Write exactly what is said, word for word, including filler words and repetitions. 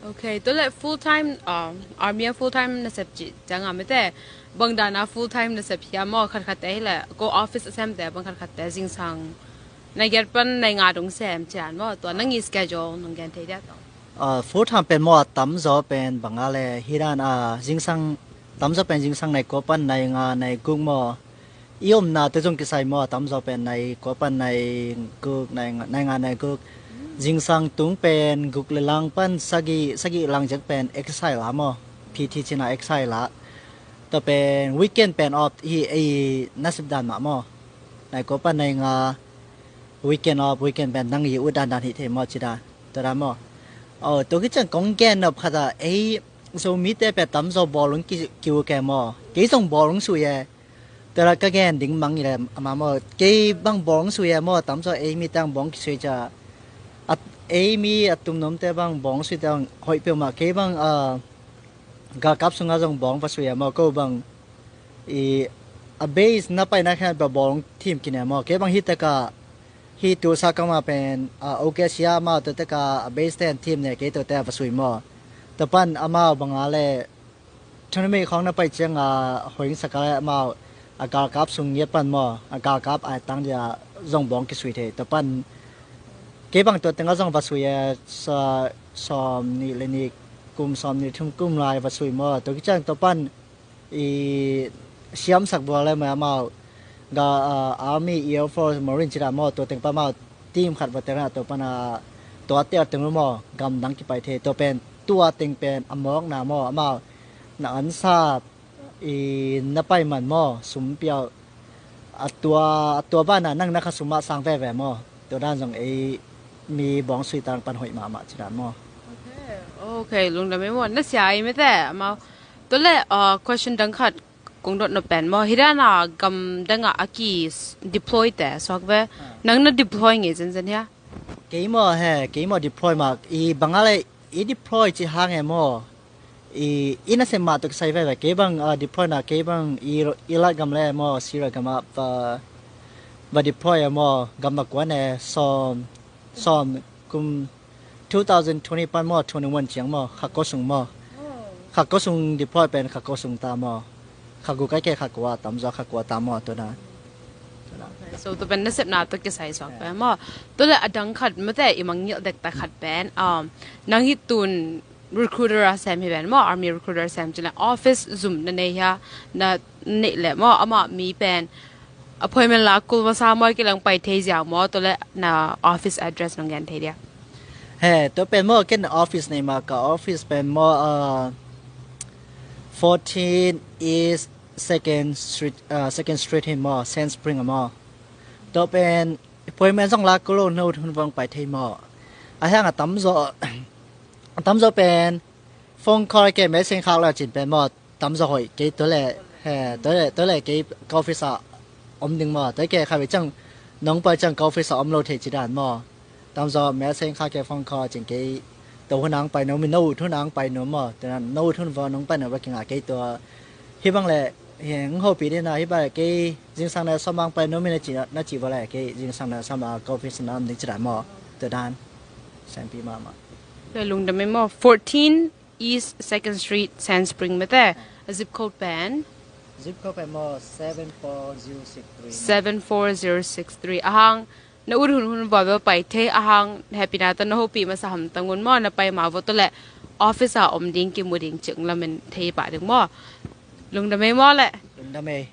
Ok, tua leh full time, um, army ah full time nasep cih ciangah mite bang dan a full time nasep hiam maw? Khatkhatte hi leh ko office a semte bang khatkhatte zingsang nai giat pan nai nga dong sem cian maw? Tua nang i schedule nong gen thei dia tong. Ah, full time pen maw a tamzaw pen bang a leh hi dan a zingsang tamzaw pen zingsang nai kua pan nai nga nai guk maw? I omna te zong kisai maw, a tamzaw pen nai kua pan nai guk, nai nga, nai nga, nai guk. Zingsang tung pen guk le lang pan sagih, sagih lang zek pen exercise la maw. P T cina exercise la. Tua pen weekend pen off hi ei nasep dan mah maw. Nai kua pan nai nga, weekend off, weekend pen nang i ut dandan hi thei maw ci dan. Tua dan maw. Oh, tua kiciang kong gen nop khat a ei Zomite pen tamzaw bawlung ki, ki u ke maw. Kei zong bawlung sui e. Tela ka gen ding mang i le ama maw, kei bang bawng sui e maw, tamzaw ei mi tang bawng kisui ca. At ei mi a tumnomte bang bawng sui tang hoih peuhmah, kei bang a galkap sungah zong bawng va sui e maw, ko bang i a base na paina khen ba bawng thim kine maw, kei bang hi teka hi tu sa kama pen a okesia amau tu teka a base ten thim ne kei tu te va sui maw. Tapan amau banga le Thunami khawng na pai cianga hoing saka le amau a galkap sung ngiat pan maw, a galkap ai tang dia zong bawng kisui thei. Tua pan kei bang tua tengah zong va sui e, sa, sawm nih le nih kum, sawm nih thum kum lai va sui maw. Tua kiciang tua pan i siamsak bua le mai amau ga, ah, army, air force, marine cida maw, tua teng pa amau team khat va tena tua pana tua tel teng lu maw, gamdang kipai thei tua pen, tua teng pen a mawkna maw, amau na ansa i na pai man maw, sum piau a tua, a tua bana nang na kha sum ah sang veve maw, tua dan zong ei mi bawng sui tang pan hoih mahmah ci dan maw. Ok, lungdam ei maw, na sia ei mete amau. Tua le, ah, question dang khat kong dot nop pen maw, hi dan a gam dang a a ki s-, deploy te suak ve. Nang na deploy ngei zenzen hia? Kei maw he, kei maw deploy mak i bang a le i deploy ci hang e maw. I, i nasem mah tuk sai veve, kei bang, ah, deploy na, kei bang i, i lat gam le maw, Syria gam ah va, va deploy e maw, gam va kuan e, sawm, sawm kum two thousand twenty pan maw, twenty-one ciang maw, kha ko sung maw. Kha ko sung deploy pen kha ko sung ta maw. Kha gu kai ke kha kua, tamzaw kha kua ta maw, tua na. So tua pen nasepna tua kisai suak pen maw. Tua le a dang khat mate i mangngilh dekta khat pen, um, nang hi tun recruiter a sem hi ven maw, army recruiter sem cin le office zum na nei hia, na neih le maw, amah mi pen appointment la kul masa maw, kilang pai thei ziau maw, tua le na office address nong gen thei dia? He, tua pen maw, ken office nei ma, ka office pen maw, uh, fourteen East Second Street, uh, Second Street hi maw, Sand Spring a maw. Tua pen appointment zong la kul lo, no hun vang pai thei maw. A hiang a tamzaw, a tamzaw pen phone call ke message khak la cin pen maw, tamzaw hoih kei tua le, he, tua le, tua le kei ka office ah om ding maw, tua ke kha ve ciang nong pai ciang ka office ah om lo thei ci dan maw. Tamzaw message khak ke phone call cin kei tua hun ang pai no mi, no ut hun ang pai no maw, tua nan no ut hun va nong pai no va kinga kei tua. Hi bang le, hi heng hopi dina, hi bang le kei zingsang na sawm ang pai no mi na ci, na ci va le kei zingsang na sawm a ka office na om ding ci dan maw, tua dan. Sangpi mahmah. Lungdam ei maw, fourteen East Second Street, Sand Spring mate. A zip code pen? Zip code pen maw, seven four zero six three. Seven four zero six three. A hang na ut hun hun va bel pai thei, a hang hehpihna tawh na hopih masa hamtang un maw, na pai ma vo tua le office a om ding kimu ding cik lamen thei pah ding maw. Lungdam ei maw le. Lungdam ei.